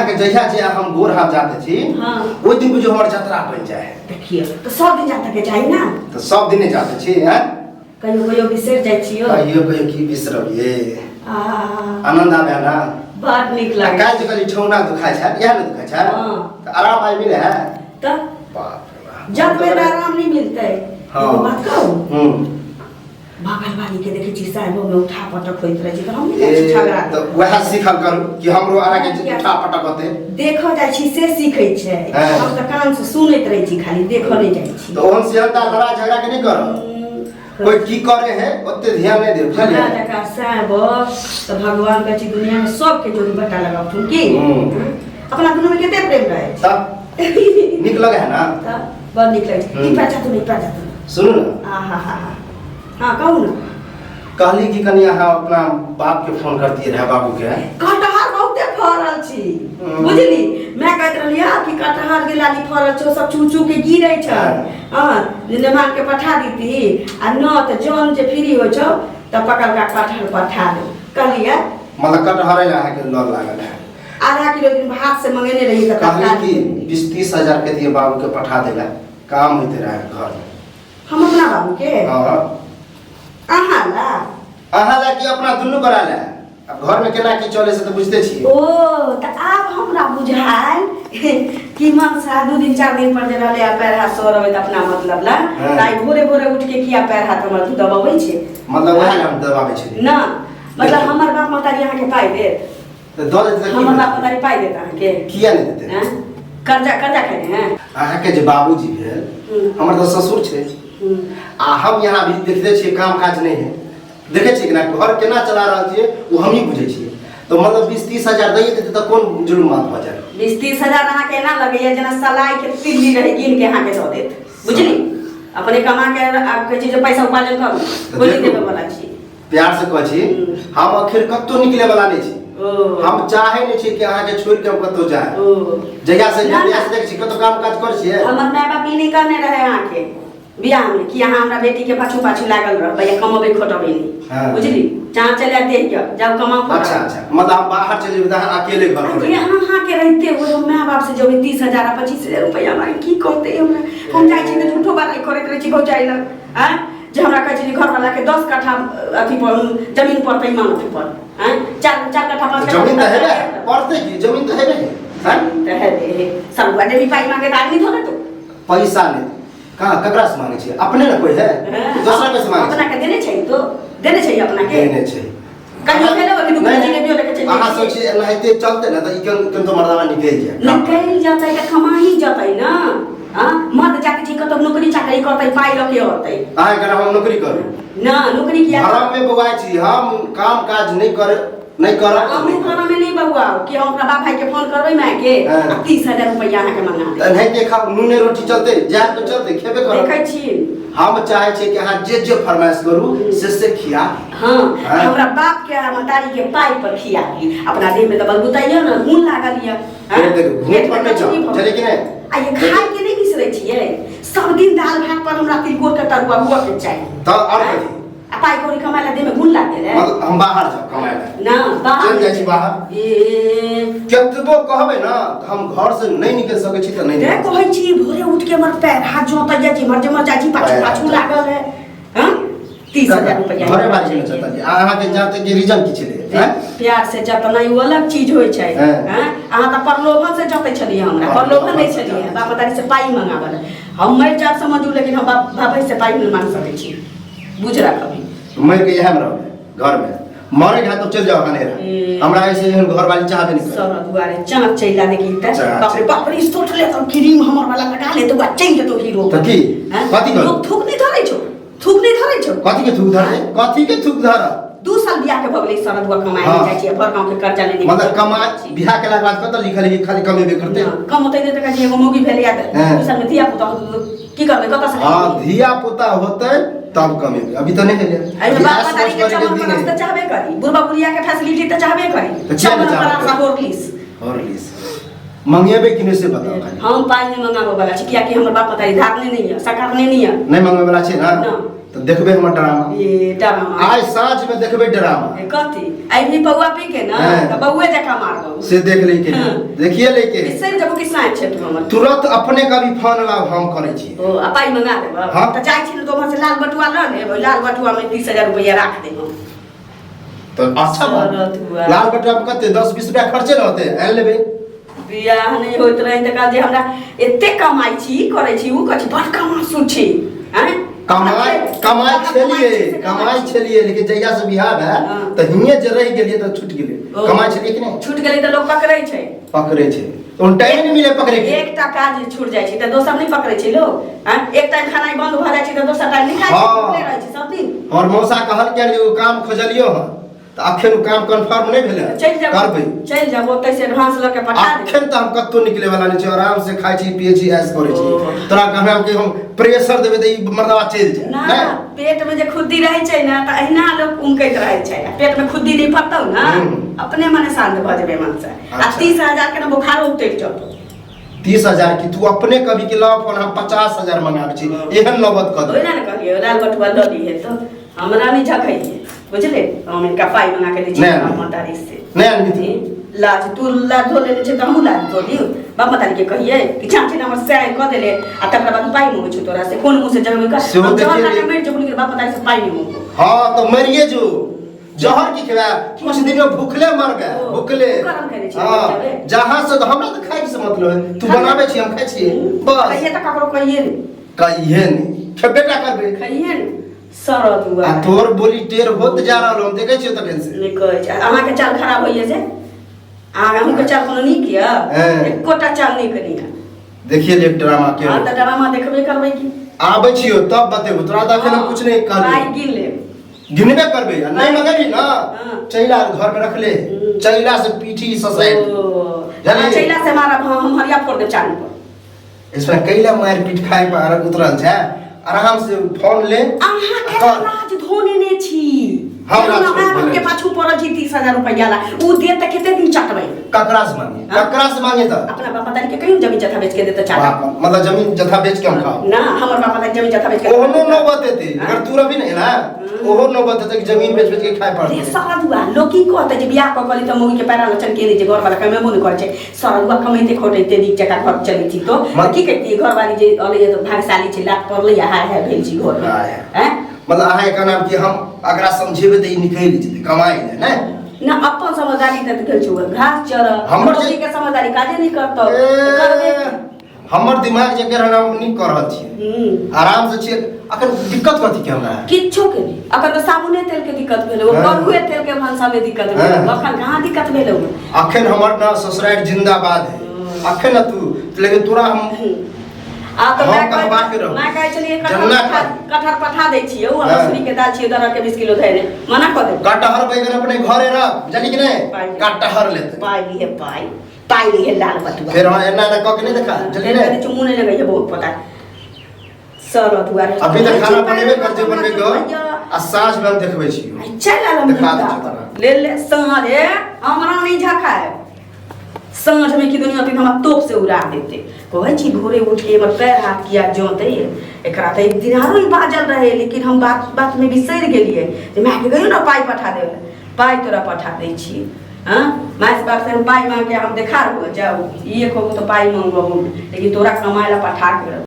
अहाँके जहिया जे हम गोर हाथ जाते छी हाँ। ओहि दिन बुझियौ हमर जतरा बनि जाइ है। देखियौ तऽ सब दिन जातके चाही ने। तऽ सब दिन नहि जाते छी हैं। कहियो कहियो बिसरि जाइ छियौ। कहियो कहियो की बिसरबियै। आ आनंद आबै है ना? बड़ नीक आ लागै। काल्हि जे कहली ठेहुना दुखाइ छै, इएह ने दुखाइ छै? हाँ। तऽ आराम आइ मिले है? तऽ बाप रे बाप। जब बेर आराम नहीं मिलतै। हाँ। एगो बात कहू? हम्म। बगल वाली के देखै छी साहेबो में उठा पटक होइत रहै छै तऽ हम नहि जाइ छी ए, झगड़ा। तऽ वएह सीखल करू कि हमरो अहाँके जे उठा पटक होतै। देखऽ जाइ छी से सीखै छै। हाँ। हम तऽ कान से सुनैत रहै छी, खाली देखऽ नहि जाइ छी। तऽ ओहन सेहनता लड़ाइ झगड़ा के नहि करब। कोई की करे है ओते ध्यान नहीं दे, बुझलियै? हमरा जकाँ साहेब तऽ भगवान कहै छै दुनिया में सबके जोड़ी बटा लगावथुन की। हम्म। अपना दुनू में कते प्रेम रहै छै। तब नीक लगे है ना? तब बड़ नीक लगै छै। हम्म। ई पर जातू, ई पर जातू। सुनू ना। आ हा हा हा हाँ कहू ना। कहली कि कनी अहाँ अपना बाप के फोन करतियै रहे, बाबू के। कटहर बहुते फड़ल छी। हम्म। बुझली, मैं कहैत रहलियै कि कटहर के लाली फड़ल छौ, सब चू चू के गिरै छै। हाँ। हाँ, जे नेमान के पठा दीती आ न तऽ जन जे फ्री होइ छौ तऽ पकड़का कटहर पठा दे कहलियै। मतलब कटहर लए अहाँके लड़ लागल है। आधा किलो दिन भात से मंगेने रही तऽ कहली तरकारी कि बनेली। 20-30 हजार के दिए बाबू के पठा देला, काम होते रहे घर में। हम अपना बाबू के? हाँ। अहाँ ला? अहाँ ला कि अपना दुनू गोरा ला? अब घर में केना की चले से तऽ बुझते छियै। ओ तऽ आब हमरा बुझायल कि मनसा 2 दिन 4 दिन पर जे रहलै आ पैर हाथ सोहरबै तऽ अपना मतलब ला। हाँ। तऽ आइ भोरे भोरे उठ के किया पैर हाथ हमर दबाबै छै? मतलब वएह ला हम दबाबै छलियै। ना, मतलब हमर बाप महतारी अहाँके पाइ देत? तऽ दऽ देतै तऽ की हमर बाप हेतै? महतारी पाइ देत अहाँके? किया नहि देतै? हैं? कर्जा कर्जा खेने हैं? अहाँके जे बाबूजी भेल, हम्म। हमर तऽ ससुर छै। हम्म। आ हम यहाँ भी देखते छियै काम काज नहि है, देखै छियै केना घर केना चला रहल छियै ओ हमही बुझै छियै। तऽ मतलब 20-30 हजार दैए देतै तऽ कोन जुलुम बात भऽ जायत? 20-30 हजार अहाँके एना लगैया जेना सलाई के तिल्ली रहै गिन के अहाँके दऽ देत, बुझली? अपने कमा के आब कहै छी जे पैसा उपार्जन करू, तऽ कोई देखू। देबे वाला छी। प्यार से कहै छी, हम्म। हम आखिर कतौ निकले वाला नहि छी। ओ। हम चाहे नहि छी कि अहाँके छोड़ि के हम कतौ जाय। ओ। जहिया से ना, ना। जहिया से देखै छी कतौ काम काज करै छियै। हमर माय बाप ई नहि कहने रहे अहाँके बियाह में कि अहाँ हमरा बेटी के पाछू पाछू लागल रहबै या कमबै खोटबै नहीं। हाँ। बुझली? जहाँ चले जाए देख के जाउ कमाउ खोटाउ। अच्छा अच्छा, मतलब हम बाहर चलि जेबै तऽ अहाँ अकेले घर पर अरे अहाँ के रहते हुए हम माय बाप से जेबै 30,000 आ 25,000 रुपया मांगे की कहते हमरा? हम जाइ छी तऽ झूठो बात करैत रहै छी भौजाइ लग, आँय? जे हमरा कहै छै जे घरवाला के 10 कट्ठा अथी पर जमीन पड़तै मांग पर, आँय? 4 कट्ठा 5 कट्ठा जमीन तऽ हेबे पड़तै की? जमीन तऽ हेबे है, आँय? तऽ हेबे है। सब आदमी पाइ मांगे तऽ आदमी थोड़े तो। पैसा नहि कहाँ ककरा से मांगे छियै? अपने ने कोई है? हाँ। दोसरा कोई से मांगे? अपना के देने छै तो, देने छै अपना के। देने छै। कहियो भेलै कि दू नहीं, जिलेबियो लेके चलि अहाँ जाइ छियै? सोचिए एनाहिते चलते ने तऽ ई केन केन तो मर्दावा निकलि जाय। निकलि जेतै तऽ कमाही जेतै ने। हाँ? मर्द जाके छै कतौ नौकरी चाकरी करतै, पाइ लऽ के अतै। अहाँ कहना हम नौकरी करू? ना, नौकरी किया? भरम में बौआइ छी, हम काम काज नहि करे, नहि करब। हमहूँ भरम में नहि बौआउ कि हम अपना बाप भाई के फोन करबै माय के हाँ। आ 30,000 रुपैआ अहाँके मंगा देब। तऽ एनाहिते खाउ, नूने रोटी चलतै, जायब तऽ चलतै, खेबे करब। देखै छी। हम चाहै छियै कि अहाँ जे जे फरमाइश करू से से खिया। हाँ, हाँ। हमरा बाप के आ महतारी के पाइ पर खिया दी। अपना देह में तऽ बलबुता यऽ ने, गुण लागल यऽ। हाँ? देखू, देखू, घून पेट पर में नहि कथी जाउ, भऽ बुझलियै कि नहि? आ ये खाय के नहि बिसरै छियै। सब दिन दालि भात पर हमरा तिलकोर के तरुआ हुअ के चाही। तऽ आओर हाँ? कथी? आ पाइ कौड़ी कमाय ला देह में गुण लाग गेलै? मतलब हम बाहर जाउ कमाय ला? ना, बाहर चलि जाइ छी बाहर। ए। कतबो कहबै ना तऽ हम घर से नहि निकलि सकै छी तऽ नहि ते निकलि कहै छी भोरे उठ के हमर पैर हाथ जोतै जाइ छी, मर जमर जाइ छी, पाछू पैर हाथ पाछू लागल है। हाँ? 30,000 रुपैआ घरे बारी में चलता जी। आ अहाँके जाते के रीजन की छलै? हैं? प्यार से जतनाइ ओ अलग चीज होइ छै। हैं। हैं? अहाँ तऽ प्रलोभन से जतै छलियै, हमरा प्रलोभन दै छलियै, बाप दादी से पाइ मंगाबऽ लए। हम मरि जायब समझू, लेकिन हम बाप भाई से पाइ नहि मांग सकै छी, बुझ राखबी। मरि के इएह में रहबै घर में, मरे के हाथ तो चलि जाओ हनेरा। ए। हमरा ऐसे एहन घर वाली चाहबे नहि करै। सर दुआरे चाँच चैला देखी तऽ चाँच। बाप रे बाप रे, सोच ले तऽ क्रीम हमर वाला लगा ले तऽ चलि जेतौ हीरो। तऽ की? हैं? कथी करू? लोक थूक नहि धरै छौ, थूक नहि धरै छौ। कथी के थूक धरै? कथी के थूक धर? 2 साल बियाह के भऽ गेलै, सरदुआ कमाए हाँ। जाइ छियै, भर गाँव के कर्जा लेने मतलब कमा बियाह केला के बाद कतऽ लिखल है कि खाली कमेबे करतै? ना, कमौतै नहि तऽ कहै छै एगो मौगी भेलै या तऽ हाँ। 2 साल में धिया पुता होतै तऽ की करबै, कतऽ से हाँ, धिया पुता होतै तब कमेबै, अभी तऽ नहि भेलै। एहिमे अभी बाप ऐश मतारी के मौज करैके चमन दिन परस है। तऽ चाहबे करी, बुढ़बा बुढ़िया के फैसिलिटी तऽ चाहबे करी। तऽ किया नहि चमन चाहबै? परस आ होरलिस। होरलिस मंगेबै कि नहि से बताउ खाली। हम पाइ नहि मंगाबऽ वाला छी, कियाकि हमर बाप मतारी धारने नहि यऽ, सकारने नहि यऽ। नहि मंगबै वाला छै ना? ना। तऽ देखबै हमर ड्रामा। ई ड्रामा। आइ साँझ में देखबै ड्रामा। ए, कथी अभी पौआ पी के ना हाँ। तऽ बौए जकाँ मारबौ। से देख लै के। हाँ। देखिए लै के। बिसरि जेबो कि साँझ छै तू हमर। तुरंत अपने कभी फोन लाभ हम करै छी। ओ आ पाइ मंगा देब। हाँ। तऽ जाइ छी ने तऽ उम्हर से लाल बटुआ लऽ लेब, ओहि लाल बटुआ में 30,000 रुपैआ राख देब। तऽ अच्छा बात। शरत हुआ। लाल बटुआ में कते 10-20 रुपया खर्चे न होते, आनि लेबै। बियाह नहि होइत रहै तऽ कहल जे हमरा एते कमाइ छी, ई करै छी, उ करै छी, बड़ कमासु छी। आँय? कमाइ कमाइ छलियै, कमाइ छलियै, लेकिन जहिया से बियाह भेल हाँ। तऽ हिये जे रहि गेलियै तऽ छूटि गेलै। ओ। कमाइ छलियै कि नहि? छूटि गेलै तऽ लोक पकड़ै छै। पकड़ै छै तऽ ओहन टाइम नहि मिले पकड़ै के। एकटा काज छूट जाइ छै तऽ दोसर नहि पकड़ै छै लोक। आँय? एक टाइम खेनाइ बंद भऽ जाइ छै तऽ दोसर टाइम नहि खाइ छै, हाँ। भुखले रहै छै सब दिन। हमर मौसा कहलकै जे ओ काम खोजलियौ हँ तऽ अखन ओ काम कन्फर्म नहि भेलै। चलि जाबो। करबै। चलि जाबो, ओतै से एडवांस लऽ के पठा देबै। अखन तऽ हम कतौ निकले वाला नहि छी, आराम से खाइ छी पियै छी ऐश करै छी। ओ। तोरा कहना कि हम प्रेशर देबै तऽ ई मर्दवा चलि जाय। ना। नहि। पेट में जे खुद्दी रहै छै ने तऽ अहिना लोक उमकैत रहै छै। आ पेट में खुद्दी नहि फटतौ ने अपने मने शान्त भऽ जेबै मन से। आ अच्छा। 30,000 के ने बोखारो उतरि जेतौ। 30,000 की तू अपने कभी के लाओ फोन, हम 50,000 मंगाबै छी, एहन नौबत कऽ ओहि देबै। ने कहलियै लाल बटुआ लऽ लीहे तऽ हमरा नहि झखैये, बुझले? हम हिनका पाइ मंगा के दै छी। नहि। बाप महतारी से नहि आनबी तू? लाज तू लाज धो लेने छै तऽ हमहूँ लाज धो लियौ। बाप महतारी के कहियै कि चाची हमर सैर कऽ देले आ तकरा बाद पाइ मंगै छौ तोरा से, कोन मुँह से जगबै कर? सेहो हम जहर देखियै। खा के मरि जेबौ लेकिन बाप महतारी से पाइ नहि मंगबौ। हाँ तऽ मरिए जो, जहर की खेबै, कुछ दिन में भूखले मरबै। ओ, भूखले। तू करम केने छी, हाँ, खेबै। जहाँ से तऽ हमरा तऽ खाइ से मतलब है, तू खाइ। बनाबै छी हम खाइ छियै बस। कहिए तऽ ककरो कहिए नहि। कहिए नहि, खेबे टा करबै। कहिए नहि सरद हुआ। आ तोर बोली टेर होत जा रहल, हम देखै छियौ तखन से। नहि कहै छै अहाँके चाल खराब होइए से अहाँके चाल कोनो नीक यऽ? हैं। एकोटा चाल नीक नहि यऽ। देखिए ले ड्रामा के। हँ तऽ ड्रामा देखबे करबै की। आबै छियौ तब बतेबो तोरा, तऽ अखन हम कुछ नहि पाइ कहलियौ। गिन लेब। गिनबे करबै आ नहि मंगेबी ना हाँ। चैला घर में रख ले, चैला से पीठी ससाइ। ओ, जानली? चैला से मारब हम हरिया फोड़ देब चानी पर। इसमें कैला मार पीट खाए पर उतरल छै, आराम से फोन ले। अहाँ के कर। लाज धोने ने छी। हम लाज हमरा धोने माय बाप के छी। पाछू पड़ल छी 30,000 रुपैआ ला, उ दे तऽ कते दिन चटबै? ककरा से मांगे? हाँ? ककरा से मांगे तऽ? अपना बाप दादी के कहियो जमीन जथा बेच के दे तऽ चाटा। बाप मतलब जमीन जथा बेच के हम खाओ? ना, हमर बाप दादी जमीन जथा बेच के ओहनो नौबत एतै अगर तू रही नहीं ना, ओहो नौबत एतै कि जमीन बेच बेच के खाए रे पड़तै। सरदुआ लोक की कहतै जे बियाह कऽ कऽ तऽ मौगी के पैरा लचन के जे घरवाला कमेबो नहि करै छै, सरदुआ कमैते खोटैते नीक जकाँ घर चलै छी तो की कहितियै घरवाली जे अलै तऽ भागशाली छै, लात पड़लै आ हाय हाय भेल छी घरमे। हाय हाय। आँय? मतलब अहाँ के नाम कि हम अकरा समझेबै तऽ ई निकलि जेतै कमाइ ले नहि ना, अपन समझदारी तऽ गेल छौ घास चर। हमर जे- मौगी के समझदारी काजे नहि करतौ। ए, करबे। हमर दिमाग जे रहल हम नीक कऽ रहल छियै। आराम से छियै, अखन दिक्कत कथी के हमरा? किछो के नहि, अखन तऽ साबुने तेल के दिक्कत भेलै, ओ हाँ। करुए तेल के भनसा में दिक्कत भेलै। हाँ। अखन कहाँ दिक्कत भेलै? अखन हमर ना ससुरारि जिंदाबाद है अखन ना तू, लेकिन तोरा हम आ तऽ हम माय कहबा के कहै रहू। माय कहै छलियै कटहर जन्ना पठा खाइ। कटहर पठा दै छियै, ओ हाँ। मसूरी के दाल छियै दरर के 20 किलो धैने मना कऽ देब। कटहर बैगन अपने घरे रख, बुझली कि नहि? पाइ। कटहर लेते। पाइ लिहे, पाइ पाइ लिहे लाल बटुआ। फेर हाँ एना एना कऽ के नहि देखा, बुझली फेर नहि? कहै मुँह नहि लगैए बहुत पता सर दुआरे। अभी तऽ खाना बनेबे कर जे बनबे के आ साँझ में हम देखबै छियौ। चल आयल हम। देखा दै छियौ तोरा। ले ले साँझे हमरा नहीं झकाए, साँझ में की दुनिया तीन हमरा तोप से उड़ा देते। कहै छी भोरे उठ के हमर पैर हाथ किया जोते एकरा, तऽ एक दिन आरो ई बाजल रहे लेकिन हम बात बात में बिसरि गेलियै जे मायके कहियो ने पाइ पठा देब, पाइ तोरा पठा दै छी। हाँ माय बाप से हम पाइ मांग के हम देखा रहू जाउ, ई कहू तऽ पाइ मंगबहु लेकिन तोरा कमाय ला पठा के रहू।